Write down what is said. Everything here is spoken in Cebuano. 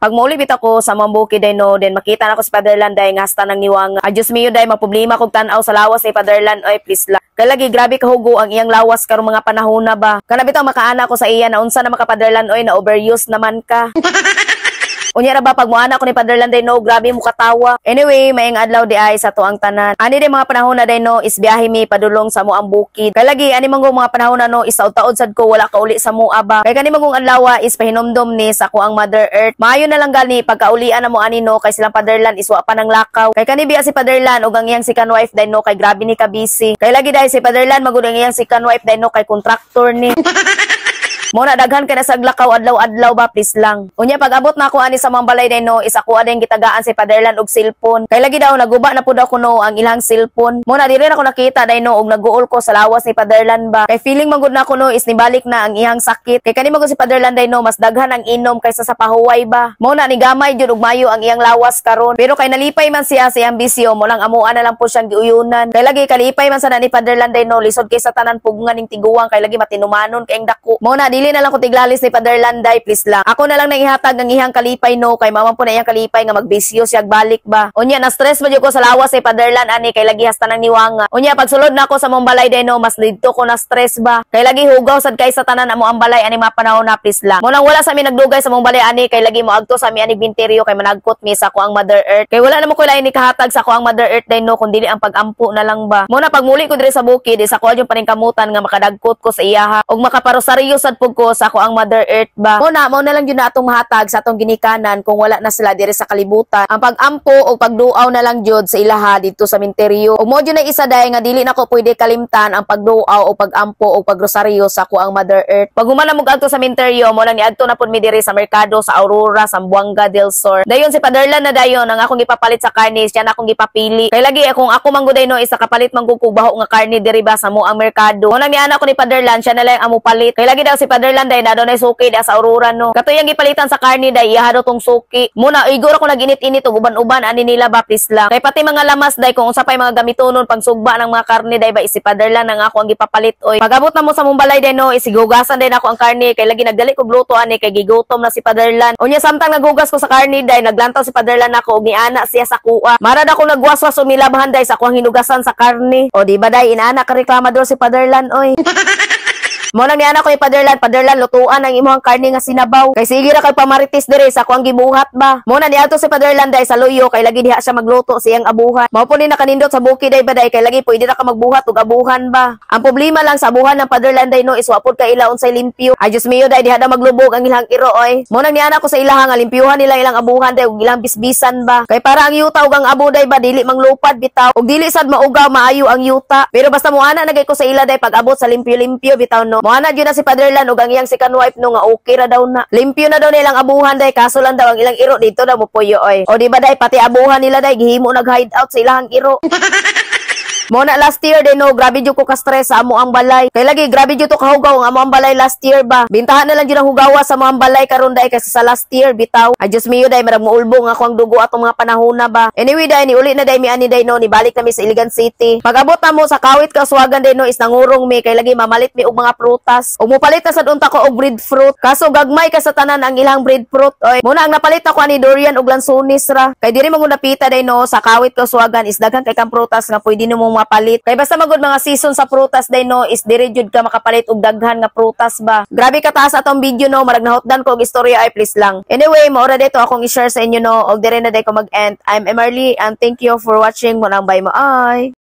Pag mauli bitaw ko sa among bukid day no, then makita na ko si Paderlan day nga hasta nang niwang. Ay, Diyos mio day, maproblema kog tan-aw sa lawas ni Paderlan oy, please lang. Kay lagi grabe kahugo ang iyang lawas karong mga panahon na ba. Kana bitaw makaana ko sa iya na unsa na maka, Paderlan oy, na overuse naman ka. Unya ra ba pag muana ko ni Paderlan day no, grabe mo katawa. Anyway, maayong adlaw diay sa atoang tanan. Ani day mga panahon na day no, is biyahe mi padulong sa amoang bukid. Kay lagi ani man mga panahon na no, is taud-taud sad ko wala kauli sa mua ba. Kay kani mangong adlaw is pahinomdom ni sa akoang Mother Earth. Maayo na lang gani pagkaulian na mo ani no, kay silang Paderlan is wa pa nang lakaw. Kay kani biya si Paderlan ug ang iyang second wife day no, kay grabe ni ka busy. Kay lagi dahil si Paderlan magud ang iyang second wife day no, kay contractor ni. Mo na daghan kay na sa lakaw adlaw-adlaw ba, please lang. Unya pag abot na ako ani sa mga balay day no, is ako adeng gitagaan si Paderlan og cellphone. Kay lagi daw naguba na pud ako no ang ilang cellphone. Mo na diri na ako nakita day no og naguol ko sa lawas ni Paderlan ba. Kay feeling man gud na ako no is nibalik na ang iyang sakit. Kay kani man gud si Paderlan day no, mas daghan ang inom kaysa sa pahuway ba. Mo na ni gamay jud og mayo ang iyang lawas karon. Pero kay nalipay man siya sa iyang bisyo, mo lang amuan na lang po siyang giuyunan. Kay lagi kalipay man sa na ni Paderlan day no, lisod kay sa tanan pugungan ning tiguang kay lagi matinumanon kay dako. Mo na dili na lang ko tiglalis ni Paderlan day, please lang. Ako na lang nang ihatag ang iyang kalipay no, kay mama po na iyang kalipay nga magbisyo siya balik ba. Unya na stress man jud ko sa lawas ni Paderlan ani kay lagi hasta nang niwanga. Unya pagsulod na ako sa mong balay day no, mas didto ko na stress ba. Kay lagi hugaw sad kay sa tanan amo ang balay ani mga panahon na, please lang. Mo nang wala sa mi nagdugay sa mong balay ani kay lagi mo agto sa mi ani binteryo kay managkot mi sa ako ang Mother Earth. Kay wala na mo ko lain ni kahatag sa ako ang Mother Earth day no kun dili ang pagampo na lang ba. Mo na pagmuli ko diri sa bukid is ako yung paningkamutan nga makadagkot ko sa iyaha ug makaparosaryo sad pud ko sa ako ang Mother Earth ba. Mo na lang jud na atong mahatag sa atong ginikanan kung wala na sila diri sa kalibutan. Ang pagampo o pagduaw na lang jud sa ilaha didto sa minteryo. Ug mo jud na isa day nga dili nako pwede kalimtan ang pagduaw o pagampo o pagrosaryo sa ako ang Mother Earth. Pag human na mo adto sa minteryo, mo lang niadto na pud mi diri sa merkado sa Aurora, Zamboanga del Sur. Dayon si Paderlan na dayon ang akong gipapalit sa karne, siya na akong gipapili. Kay lagi kung ako man gud no isa kapalit man gud kog baho nga karne diri ba sa mo ang merkado. Mo nang niana ko ni Paderlan, siya na lang ang mopalit. Kay lagi daw si Paderlan day na daw na suki da sa Aurora no. Katoyang gipalitan sa karne day iya daw tong suki. Muna igor ako naginit-init og uban-uban ani nila ba, please lang. Kay pati mga lamas day kung unsa pay mga gamitonon pagsugba ng mga karne day ba, si Paderlan ang ako ang gipapalit oy. Pagabot na mo sa mong balay day no, isigugasan day nako ang karne kay lagi nagdali kog luto ani kay gigutom na si Paderlan. Unya samtang naghugas ko sa karne day, naglantaw si Paderlan nako og niana siya sa kuha. Marad ako nagwaswas o milabhan day sa akuang hinugasan sa karne. O di ba day inaana ka reklamador si Paderlan oy. Mo lang niana ko ni Paderlan, "Paderlan, lutuan ang imong karne nga sinabaw. Kay sige ra kay pamaritis dire sa akuang gibuhat ba." Mo na niadto si Paderlan day sa luyo kay lagi diha siya magluto sa iyang abuhan. Mao po ni nakanindot sa bukid day ba day kay lagi pwede ra ka magbuhat og abuhan ba. Ang problema lang sa abuhan ng Paderlan day no is wa pud ka ila unsay limpyo. Ay, Diyos mio day, diha daw maglubog ang ilang iro oy. Mo nang niana ko sa ilaha nga limpyuhan nila ilang abuhan day ug ilang bisbisan ba. Kay para ang yuta ug ang abo day ba dili manglupad bitaw. Ug dili sad maugaw maayo ang yuta. Pero basta moana na gay ko sa ila day pag abot sa limpyo-limpyo bitaw no. Moana gyud na si Paderlan ug ang iyang second wife no nga okay ra daw na. Limpyo na daw nilang abuhan day, kaso lang daw ang ilang iro dito daw mopuyo oy. O di ba day pati abuhan nila day gihimo nag hide out sa ilahang iro. Mo na last year din no, grabe jud ko ka stress sa amo ang balay. Kay lagi grabe jud to kahugaw ang amo ang balay last year ba. Bintahan na lang jud ang hugawa sa amo ang balay karon day kaysa sa last year bitaw. Ay, Diyos mio day, marag muulbong ako ang dugo atong mga panahon na ba. Anyway day, ni uli na day mi ani day no, ni balik na mi sa Iligan City. Pag-abot na mo sa Kawit Kauswagan day no, is nangurong mi kay lagi mamalit mi og mga prutas. Ug mopalit na sad unta ko og breadfruit. Kaso gagmay ka sa tanan ang ilang breadfruit oy. Muna ang napalit ako ani durian ug lansones ra. Kay diri man napita day no sa Kawit Kauswagan is daghan kay kang prutas nga pwede nimo mapalit. Kay basta magud mga season sa prutas day no is diri jud ka makapalit og daghan nga prutas ba. Grabe ka taas atong video no, marag nahutdan ko og istorya ay, please lang. Anyway, maora dito akong i-share sa inyo no og dire na day ko mag-end. I'm Emerly and thank you for watching. Munang bye mo ay.